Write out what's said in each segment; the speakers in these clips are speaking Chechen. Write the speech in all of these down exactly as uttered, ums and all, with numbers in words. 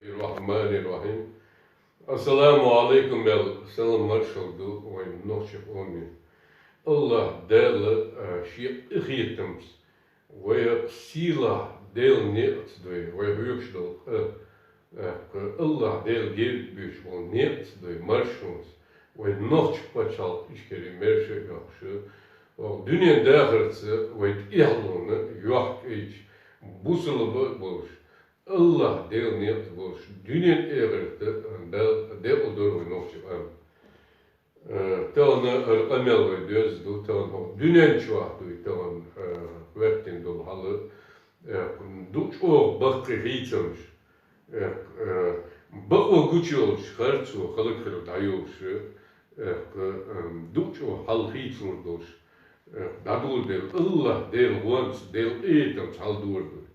الرحمن الرحيم. السلام عليكم, аьлла, салам-маршалла ду вайн нохчийн къаман. АллахӀ Дала, а, шен къинхетамца, вай сийлахь Даьла некъаца дой, вай хьоьгуш дола къа, а, АллахӀ Дала герга беш бола некъаца дой, маршонца, вай нохчийн пачхьалкх Ичкери маьрша а йоаккхаш, вай дуьнен дахарца вай тӀехьалонна йохкайча, бусалба а болаш, АллахӀ Даьла некъаца болаш, дуьнен, эхарта Дала декъал дойла вай нохчийн къам. Э, тахан хӀара къамаьл вай доьзна ду, тахан хӀокху дуьнен чохь дуй, тахан, э, хӀоьттина долу хьал, э, ду чӀогӀа баккхий хийцамаш, э, э, бакъо гучуйолуш, харцо, хала-хала дӀайолуш, э, э, ду чӀогӀа хьал хийцалур долуш, э, дӀадоладелла, АллахӀ Делан гӀоьнца, Делан къинхетамца хьал дора дуй.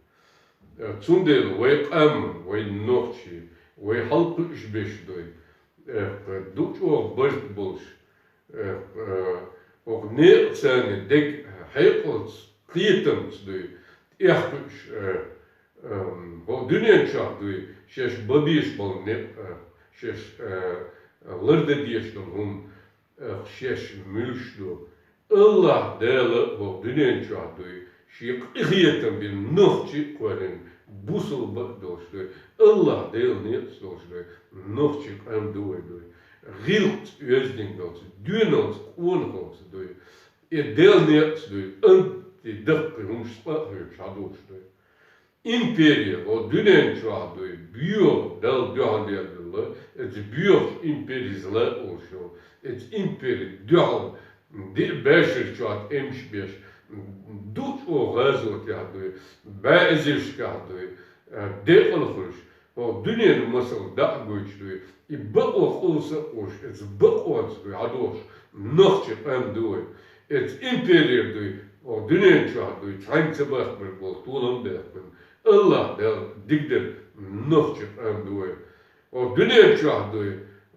Э, цундела вай къам, вай нохчий, вай хьал кхуьуш берш дуй, э, ду чӀогӀа барт болуш, э, э, хӀокху некъаца дега хьекъалца, кхетамца дуй, тӀехкхуьуш, э, эм, хӀокху дуьнен чохь дуй, шаьш бан безаш болу некъ, э, шаьш, э, лардан дезаш долу хӀума, э, шаьш муьлш ду. АллахӀ Дала хӀокху дуьнен чохь дуй, шен къинхетам бина нохчий а кхоьллина, бусалба а долуш дуй, АллахӀ Делан некъаца долуш дуй, нохчийн къам ду вай дуй. ГӀиллакхца оьздангаллица, доьналлица, къонахаллица дуй. И Делан некъаца дуй, антидаккхий хӀумаш цкъа а хьоьгуш хьадолуш дуй. Импери, хӀокху дуьнен чохь дуй, боьха Далла дуьхьал лелла, эцу боьхачу империца ла а олуш йолу, эцу импери дуьхьал диъ бӀешарчохь тӀемаш беш, ду чӀогӀа гӀазотехь дуй, бӀе эзаршкахь дуй, э, декъала хуьлуш, хӀокху дуьненан масал дӀа а гойтуш дуй, и бакъо къовса а къовсуш, эцу бакъонца дуй, хьадогӀуш, нохчийн къам ду вай. Эцу имперера дуй, хӀокху дуьнен чохь дуй, цхьаьнга ца бахбар болу толам а баьккхина, АллахӀ Дала дигадерг нохчийн къам ду вай. ХӀокху дуьнен чохь дуй,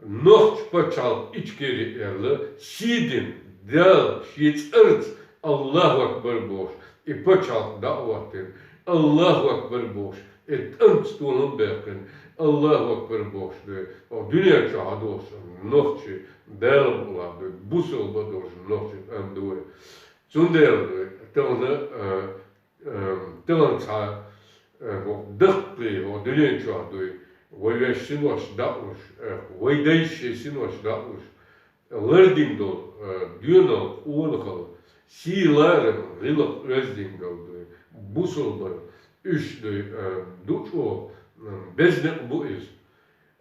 нохчийн пачхьалкх Ичкери аьлла, сий дина, Дала шен цӀарца АллахӀу акбар бохуш, и пачхьалкх дӀа а хӀоттийна, АллахӀу акбар бохуш, и тӀамца толам а баьккхина, АллахӀу акбар бохуш дуй, хӀокху дуьнен чохь хьадогӀуш нохчий, Дала мукъ лахь дуй, бусалба а долуш нохчийн къам ду вай. Цундела дуй, тахана, а, а, тахана цхьа, а, хӀокху даккхий, хӀокху дуьнен чохь дуй, вай вешан синош дӀа а луш, а, вай дайша шайн синош дӀа а луш, лардина долу, а, доьналла, къонахалла, сий, ларам, гӀиллакх, оьздангалла дуй, бусалба уьш дуй, а, ду чӀогӀа, м, беза некъ бу иза.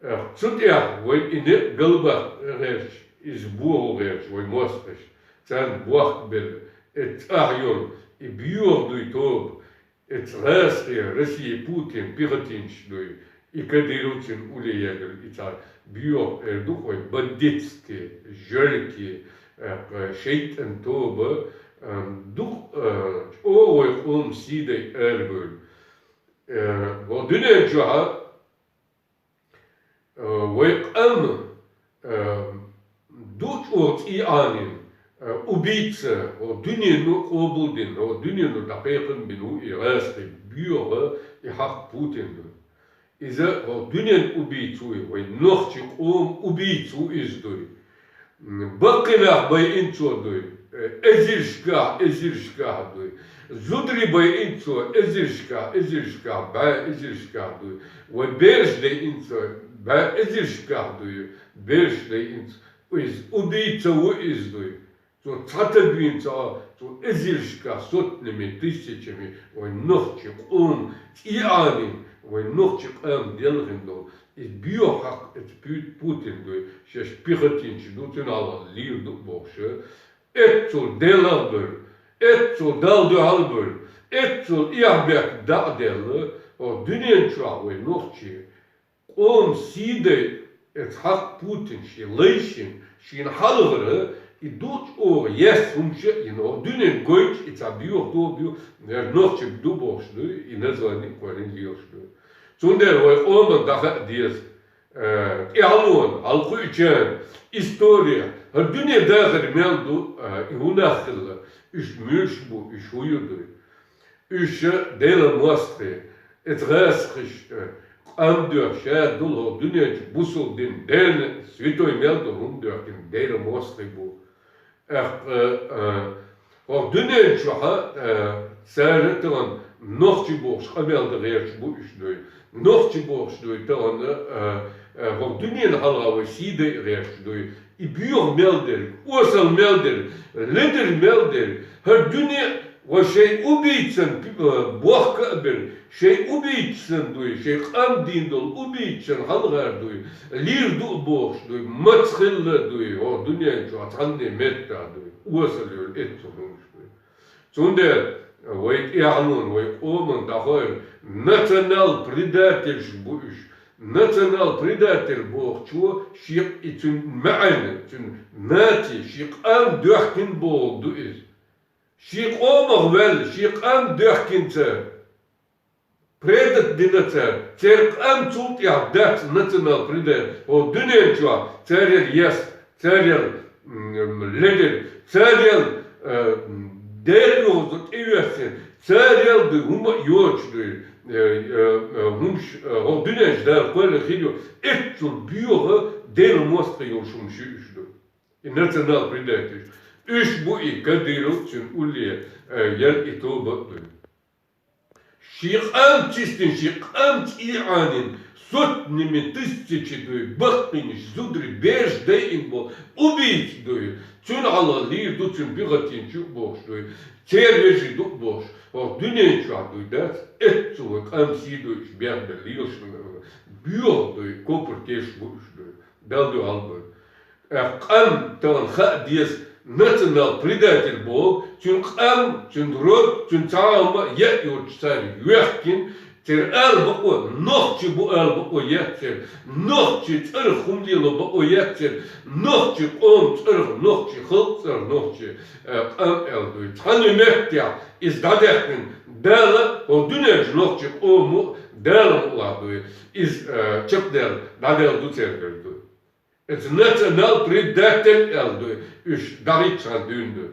Э, цу тӀехь вай и некъ галбаккха гӀерташ, иза бохо гӀерташ вай мостагӀаш, царна бохка белла, эцу цӀахь йолу и боьха дуй тоба, эцу гӀазкхи Россия, Путин, пехотинцаш дуй, и кадыровцийн уллехь егар и цхьа боьха эр ду вай, бандитский, жёлкий, э, шайтӀан тоба, э, ду, э, чӀогӀа вай къоман сий дай арабевлла. Э, хӀокху дуьнен чохь Э, вай къам, э, ду чӀогӀа цӀий Ӏанийна, э, убийца, хӀокху дуьнено къобалдина, хӀокху дуьнено дӀакхайкхам бина ву и гӀазкхи боьха, и хьакъ Путин ду. Иза хӀокху дуьненан убийца ву, вай нохчийн къоман убийца ву иза дуй. Баккхий нах байина цо дуй, э, эзаршкахь, эзаршкахь дуй. Зударий байина цо эзаршкахь, эзаршкахь, бӀе эзаршкахь дуй. Вай бераш дайина цо бӀе эзаршкахь дуй, бераш дайина цо. Иза убийца ву иза дуй. Цо цхьа таг вийна ца Ӏа, цо эзаршкахь, сотнями, тысячами вай нохчийн къоман цӀий Ӏанийна, вай нохчийн къам делхина долу. И боьха хьакъ эцу Пу-, Путин дуй, шаьш пехотинцаш ду, цуьнан хьалха лийр ду бохуш, эццул Делах а бевлла, эццул Далла дуьхьал а бевлла, эццул эхь-бехк дӀа а делла, хӀокху дуьнен чохь вай нохчий къоман сий дай, эцу хьакъ Путин шен лайшна, шена хьалхара, и ду чӀогӀа ес хӀумаш а йина, хӀокху дуьненна гойтуш и цхьа боьха тоба ю, нохчий ду бохуш дуй, и название кхоьллина лелаш дуй. Цундела вай къоман дӀахаа деза, э, тӀаьхьалонна, хьалакхуьучарна, история, хӀара дуьне дахар мел ду, э, и хӀун нах хилла, уьш муьлш бу, уьш хӀун ю дуй. Уьш Делан мостагӀий, эцу гӀазкхаша, э, къам доьхкина, ша долу хӀокху дуьнен чу бусалба дин, Делан святой мел долу хӀума доьхкина, Делан мостагӀий бу. ТӀаккха, э, хӀокху дуьнен чохь а, э, цара тахана нохчий бохуш къамел дан гӀерташ бу уьш, дуй. Нохчий бохуш, дуй, тахана, э, э, хӀокху дуьненан хьалха вай сий дайа гӀерташ, дуй. И боьха мел дерг, осал мел дерг, ледара мел дерг, хӀара дуьне а вай шайн убийцан пи-, э, бохка а бер, шайн убийцан, дуй, шайн къам дийна долу убийцан хьалхара, дуй, лийр ду а бохуш, дуй, маца хилла, дуй, хӀокху дуьнен чохь цхьанне меттахь, дуй, осал йолу эццу хӀумаш, дуй. Цундела вай тӀаьхьалонан, вай къоман дӀахойла, национал-предательш бу уьш. Национал-предатель бохучо шен и цуьнан маьӀна, цуьнан наци, шен къам доьхкина бохург ду иза. Шен къомах ваьлла, шен къам доьхкина цара, предать дина цара, церан къам цул тӀаьхьа дац, национал-предатель. ХӀокху дуьнен чохь царел ес, царел, м, ледара, царел, э, Делан юхаза тӀеоьссина, царел, дуй, хӀума а йоцуш, дуй, э, э, э, хӀумаш, э, хӀокху дуьнен чу Дала кхоьллина хир ю, эццул боьха Делан мостагӀий йолуш хӀумаш ю уьш, дуй. И национал-предательш. Уьш бу и Кадыров, цуьнан улле, э, ял и тоба а, дуй. Шен къам чистина, шен къам цӀий Ӏанийна, сотнями тысячи, дуй, баккхийнаш, зударий, бераш дайина болу убийца, дуй. Цуьнан хьалха лийр ду, цуьнан пехотинцаш ю бохуш, дуй. Церан вежарий ду бохуш. ХӀокху дуьнен чохь, дуй, дац эццул вай къам сий дайъеш бехбелла лелаш, боьха, дуй, копр тешаш бу уьш, дуй. Далла дуьхьал, дуй. Э, къам тахана хаа деза, национал-предатель боху, цуьнан къам, цуьнан род, цуьнан цхьа а хӀума яа йоцуш цара йоьхкина, церан ала бакъо нохчи бу ала бакъо яц церан, нохчи цӀарах хӀума лело бакъо яц церан, нохчи къоман цӀарах, нохчи халкъан цӀарах, нохчи, э, къам аьлла, дуй. Цхьана меттехь иза дӀадаьккхина Дала, хӀокху дуьнен чу нохчи къомо Дала мукъалахь, дуй. Иза, э, чекхдаьлла, дӀадаьлла ду церан, дуй. Иза национал-предатель аьлла, дуй, уьш дӀахӀиттичхьана дуьйна, дуй.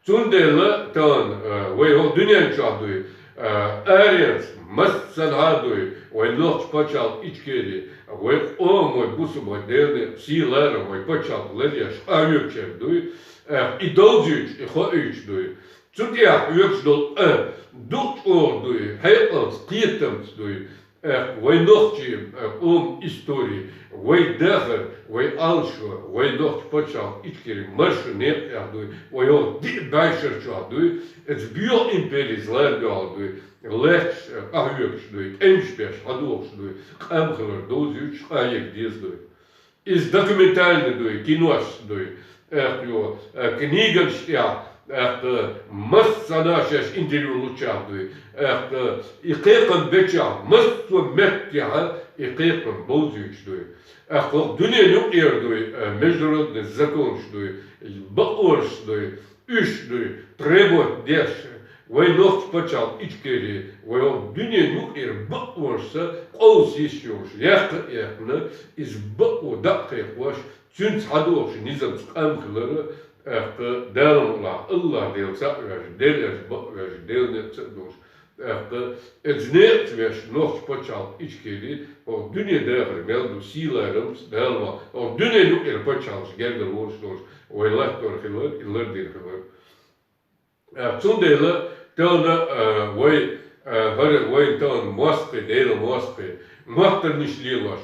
Цундела тахана, э, вай хӀокху дуьнен чохь, дуй, э, аренца массанхьа, дуй, вай нохчийн пачхьалкх Ичкери, вай къоман, вай бусалба, вай Делан сий, ларам, вай пачхьалкх ларъеш къахьоьгучеран, дуй, э, и довзуьйтуш, и хоуьйтуш, дуй. Цу тӀехь хьоьгуш долу къа дукха чӀогӀа, дуй, хьекъалца, кхетамца, дуй. Э, вай нохчийн, э, къоман истори, вай дахар, вай Ӏалашо, вай нохчийн пачхьалкх Ичкери марша некъа тӀехь, дуй, вай хӀокху диъ бӀешар чохь, дуй, иза боьха импери лардан дуьхьал, дуй, лаьтташ, э, къахьоьгуш, дуй, тӀемаш беш, хьадогӀуш, дуй, къам хилар довзуьйтуш къахьега деза, дуй. Иза документальный, дуй, кинош, дуй, тӀаккха, э, книгаш тӀехь, тӀаккха, э, массанхьа шаьш интервью лучахь, дуй, тӀаккха, э, и кхайкхам бечохь, массо а меттехь и кхайкхам бовзуьйтуш, дуй. ТӀаккха хӀокху дуьненан юкъера, дуй, э, международный законаш, дуй, бакъонаш, дуй, уьш, дуй, требовать деш, вай нохчийн пачхьалкх Ичкери, вай хӀокху дуьненан юкъера бакъонашца къовса йиш йолуш, яккха а яьккхина, иза бакъо дӀа а кхайкхош, цуьнца хьадогӀучу низамца къам хилар, тӀаккха, Дала мукъалахь, АллахӀ Дела цхьаъ веш, Делера бакъ веш, Делан некъаца а долуш, тӀаккха, иза некъаца веш нохчийн пачхьалкх Ичкери, хӀокху дуьне дахар мел ду, сий, ларамца, Дала мукъалахь, хӀокху дуьненан юкъера пачхьалкхаш гергара волуш долуш, вай латтор хилар, и лардина хилар. Э, цундела тахана, э, вай, э, хӀара вайн тахана мостагӀий, Делан мостагӀий, моттаргаш лелош,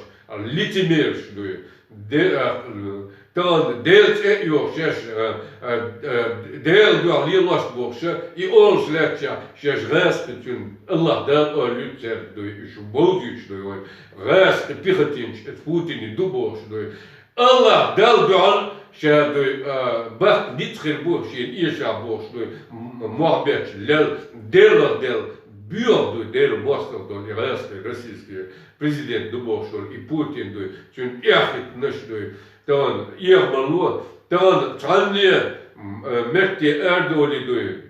лицемераш, дуй. Де-, э, тахана Делан цӀе а йохуш, шаьш, э, э, э, Делан дуьхьа лелош бохуш, и олуш лаьттачохь, шаьш гӀазкхи, цуьнан АллахӀ Дала ойла йуьту цаьрга, дуй, уьш бовзуьйтуш, дуй, вайн гӀазкхи пехотинцаш, эца Путине ду бохуш, дуй. АллахӀ Далла дуьхьал ша, дуй, а, баккха ницкъ хир бу шена эшахь бохуш, дуй, м-, мохь бетташ лел, Делах дел, боьха, дуй, Делан мостагӀа долу и гӀазкхи российский президент ду бохуш долу и Путин, дуй, цуьнан эхь хӀиттинарш, дуй, тахана эхь ма ло, тахана цхьанне, м, э, метте арадовлий, дуй.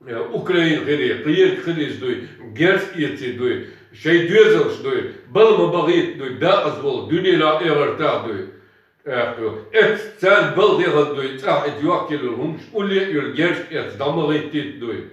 Э, Украина хире, кхерга хир иза, дуй, герз эций, дуй, шайн доьзалш, дуй, бала ма бахийта, дуй, дакъаза волу дуьненахь а, эхартахь а, дуй. Э, эцу царна бала дехана, дуй, цӀахь эца йохкаелла хӀумаш улле а йолу герз эцна дӀа ма хӀиттийта, дуй.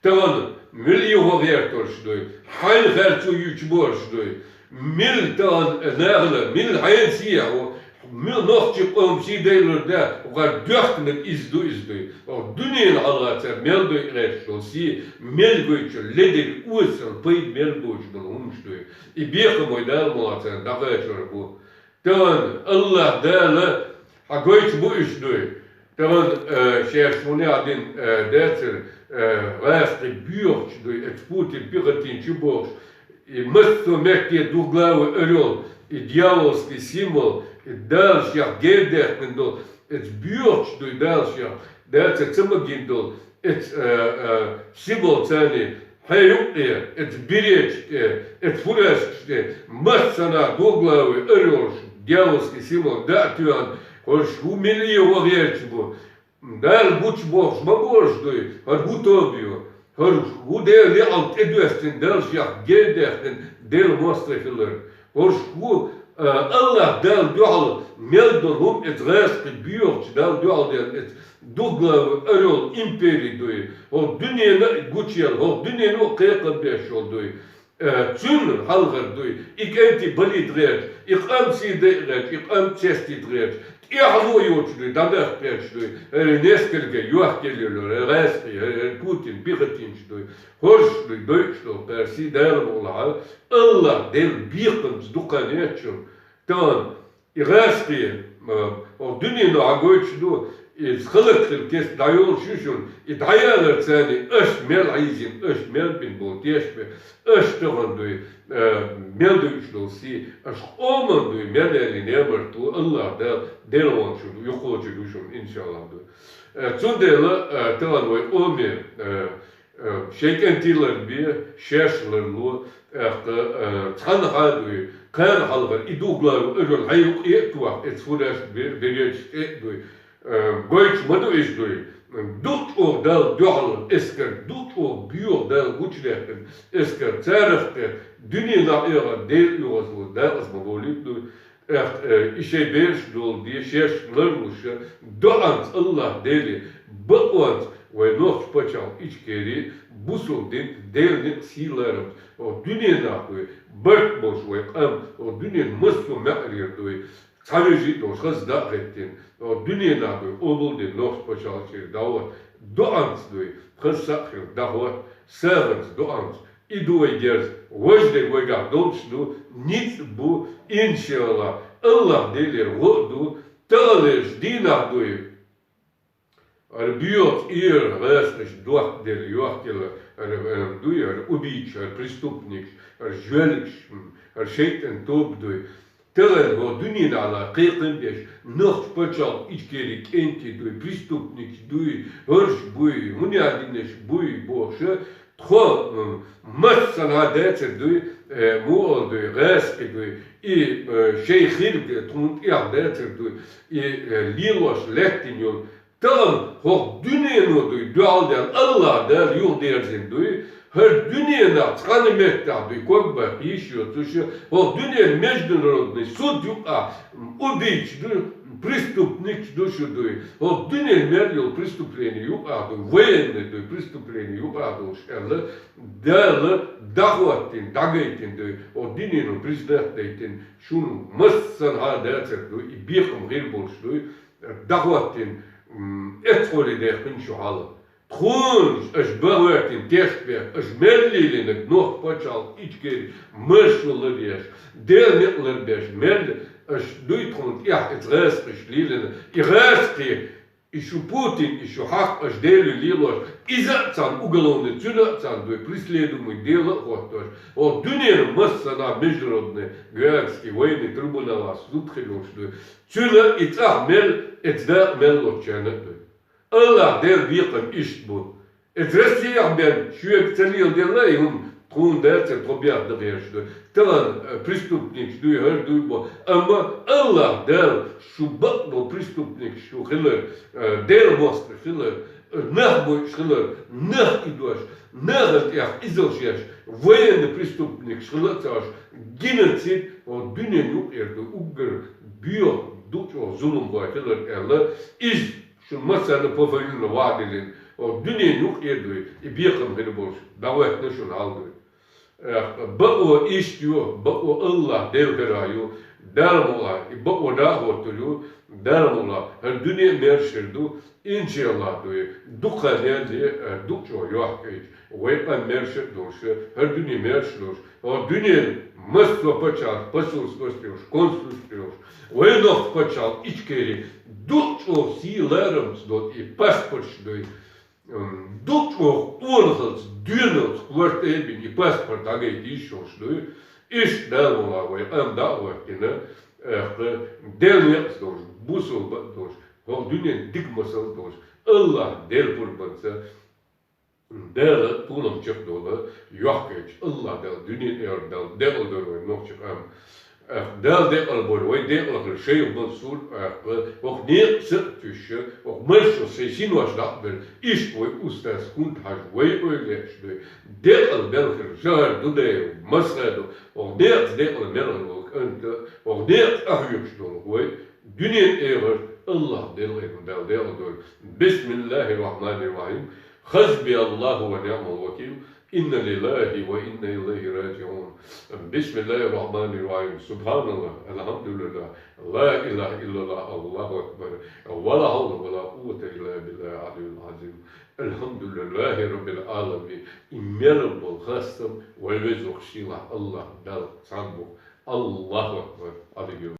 Тахана муьлхха гӀертарш, дуй, хьайна харцо юьйцуш барш, дуй. Мел тӀаан нахала, мел хьаьнсехьо, мел нохчи къомси дайлур да, гӀар доьхкнаг из ду, из дуй. Ох, дуьнен хьалгӀацар мел дуй гӀершо си, мел гойчу ледир уьсал пайда мел боч бала хӀумаш дуй. И бехамой Дала молацар дагӀачур бу. ТӀаан Аллах Дала хьагойч бу уьш дуй. ТӀаан, э, шаьш хӀуна дин, э, дацар, э, гӀаьсти боьхачу дуй, эц Путин пехотинчу бохуш, и массо метте дугла ву орел, и дьяволский символ, и Дала шех гердаьккхина долу, эц боьхачу дуй Дала шех, дацар ца магийна долу, эц, э, э, символ царний, хье юкъе, эц беречу тӀе, эц фуражкаш тӀе, массанхьа дугла ву орелш, дьяволский символ да а тоьхна, хӀорш хӀу милли вахерча бу. Дала гучу бохуш ма бохуш дуй, хӀара хӀу тоба ю. ХӀара хӀу Дела неӀалт тӀедоьссина, Дала шех гердаьккхина, Дела мостагӀий хилар. ХӀорш хӀу, а, Аллах Дала дуьхьал мел долу хӀума эца гӀаьсти боьхачу Дала дуьхьал дерг эца дугла ву орел импери дуй. ХӀокху дуьненна а гучуел, хӀокху дуьнено а кхайкхам беш йолу дуй. Э, цуьнан хьалхара дуй, и кӀентий балийта гӀерташ, и къам сий дайа гӀерташ, и къам цестийта гӀерташ, тӀехьало йоцуш дуй, дӀадаккха гӀерташ дуй, э, несколько йохкелла йолу, э, гӀаьсти, э, э, Путин, пехотинчу дуй, хӀорш дуй, дойуш долу, э, сий Дала мукъалахь, Аллах Дела бекхамца дукха неччун, тӀаан, и гӀаьсти, а, оха дуьнено хьагойтуш ду, иза халат хила кеста дӀайолуш ю шуна, и дӀаялар царний, аша мел хьийзина, аша мел бина болу тешаме, аша тахана дуй, а, мел дуьйцуш долу сий, аша къоман дуй, мел яьллин ямарт ву, Аллах Дала, Дела ван шуна, юхочуьра ю шуна, иншаллах дуй. А, цундела, а, тахана вай къоме, а, Э, шайн кӀентий ларбе, шаьш ларло, тӀаккха, э, цхьанхьа а дуй, кхана хьалхара и дугла ву орел хьайн юкъе а тоха, эца фуражкаш бе-, беречу тӀе а дуй. Э, гойтуш ма ду иза дуй. Дукха чӀогӀа Далла дуьхьал эскар, дукха чӀогӀа боьха Дала гучудаьккхина эскар, царах тӀе дуьненахь эгӀар Дела оьгӀазло дакъаза ма бовлийта дуй. ТӀаккха, э, и шайн бераш долу де, шаьш ларлуш, доӀанца Аллах Деле, бакъонца вай нохча пачхьалкх Ичкери, бусулба дин, Делан некъ сий ларамца, оха дуьненахь дуй, барт болуш вай къам, оха дуьненан массо а маьӀарера дуй, цхьа вежарий а долуш, хаза дӀа а хӀоьттина, оха дуьненахь дуй, къобалдина нохча пачхьалкхера дӀавахана, доӀанца дуй, хаза сагӀа хила дӀахӀотта, сагӀанца, доӀанца, И ду вай герз, важа дерг вайгахь долуш ду, ницкъ бу, иншаллах, Аллах Делера гӀо а ду, тахалерчу дийнахь дуй. ХӀара боьха эр гӀаскхаш дохк делла, йохкелла, хӀара, хӀара дуй, хӀара убийцаш, хӀара преступникаш, хӀара жоьллигаш, хӀара шайтӀан тоба дуй. Тахана хӀо дуьненахьла кхайкхам беш, нохча пачхьалкх Ичкери кӀентий дуй, преступникаш дуй, хӀорш буй, хӀунда динарш буй бохуша, тхо, м, массанхьа дацар дуй, э, муъал дуй, гӀаскхи дуй, и, э, шайн хирг тхуна тӀехь дацар дуй, и, э, лелош лаьттина йолу Тахана хӀокху дуьнено дуй дуьхьал даьлла, Аллах Дала юхадерзина дуй, хӀара дуьненахь цхьана меттехь дуй, ког баккха йиш йоцуш, хӀокху дуьненан международный суд юкъахь убийцаш ду, преступникаш ду шу дуй, хӀокху дуьненан мел йолу преступление юкъахь дуй, военный дуй, преступление юкъахь долуш аьлла, Дала дӀахӀоттийна, дӀагайтина дуй, хӀокху дуьнено признать дайтина, шуна массанхьа дацар дуй, и бекхам хир болуш дуй, дӀахӀоттийна, м, эцхьоле даьккхина шу хьала. Тхуна аша бан гӀоьртина тешнабехк, аша мел лелийнарг нохча пачхьалкх Ичкери маршо ларъеш, Делан некъ ларбеш, мел аша дуй тхуна тӀехь эца гӀаскхаш лелийнарг. И гӀаскхи, и шу Путин, и шу хьакъ аша Деле лелош, иза а царна уголовный, цуьнан а царна дуй, преследуемый дела а хӀоттош, хӀокху дуьненан массанхьа международный гаагский военный трибуналахь суд хир йолуш дуй. Цуьнан и цӀахь мел, эца дакъа мел лоцучарна а дуй. Аллах Делан бекхам иштта бу. Эца Россехь бен шуьга ца леладелла и хӀума, тхуна дацар, тхо бехк дан гӀерташ ду. Тахана, э, преступникаш дуй, хӀара дуй бо. Амма Аллах Дала шу бакъ бо преступникаш шу хилар, э, Делан мостагӀий хилар, э, нах бойуш хилар, нах идош, нахана тӀехь изалш еш, военный преступникаш хила а ца Ӏаш, геноцид, хӀокху дуьненан юкъера ду уггар боьха, дукха чӀогӀа зулам бой хилар аьлла, иза шуна массарна пофамильно ваха диллина, хӀокху дуьненан юкъера дуй, и бекхам хир болуш, дӀахӀоьттина шуна хьал дуй. Э, бакъо иштта ю, бакъо Аллахь Дела хилар ю, Дала мукъалахь, и бакъо дӀахӀоттар ю, Дала мукъалахь, хӀара дуне а маьрша хир ду, иншаАллахь, дуй, дукха даьлле, э, дукха чӀоагӀа йоккха кхайкача, вай къам маьрша а долуш, хӀара дуне маьрша долуш, хӀара дуьненан массо а пачхьалкхан посольство йолуш, консульство йолуш, вай нохчийн пачхьалкх Ичкери, дукха чӀоагӀа сий-ларамца долу и паспорташ дуй. М, дукха чӀоагӀа къонахалц, доьналц кортӀе а бина, и паспорт дӀагайта йиш йолуш дуй. Иштта Дала мукъалахь вай къам дӀа а гӀоьттина, аьлла, Делан некъаца долуш, бусалба а долуш, хӀокху дуьненан дика масал а долуш, Аллахь Делан пурбанца, Дала тӀулгӀанчех долу йоккхачу Аллахь Дала дуьненан эр Дала декъал дойла вай нохчийн къам. Эх, Дала декъал бойла, вай декъал хир Шайх Мансур, эх, хӀокху некъаца а туьйсуш, хӀокху маьршалла шайн синош дӀа а бина, иштта вай устаз хӀунда хьажа, вай ойла еш дуй. Декъал белхира жагӀар ду дайра, масхадо, хӀокху некъаца декъал мел хир волу кӀанта, хӀокху некъаца къахьоьгуш долу вай, дуьненан эгӀар Аллахь Дела Дала декъал дойла. Бисмиллахир-рахманир-рахим. Хасбияллаху ва ниъмал вакил. Инна лиллахи ва инна илайхи раджиун. Бисмиллахир-рахманир-рахим. Субханаллах, алхьамдулиллах, ла илаха иллаллах, Аллаху акбар. Ва ла хьавла ва ла къуввата илла биллахил алиyyил азим. Алхьамдулиллахи раббил аламин. И мел болу хастам вай везачу сийлахь Аллахь Далла цхьаьна бу. Аллаху акбар. Аллаху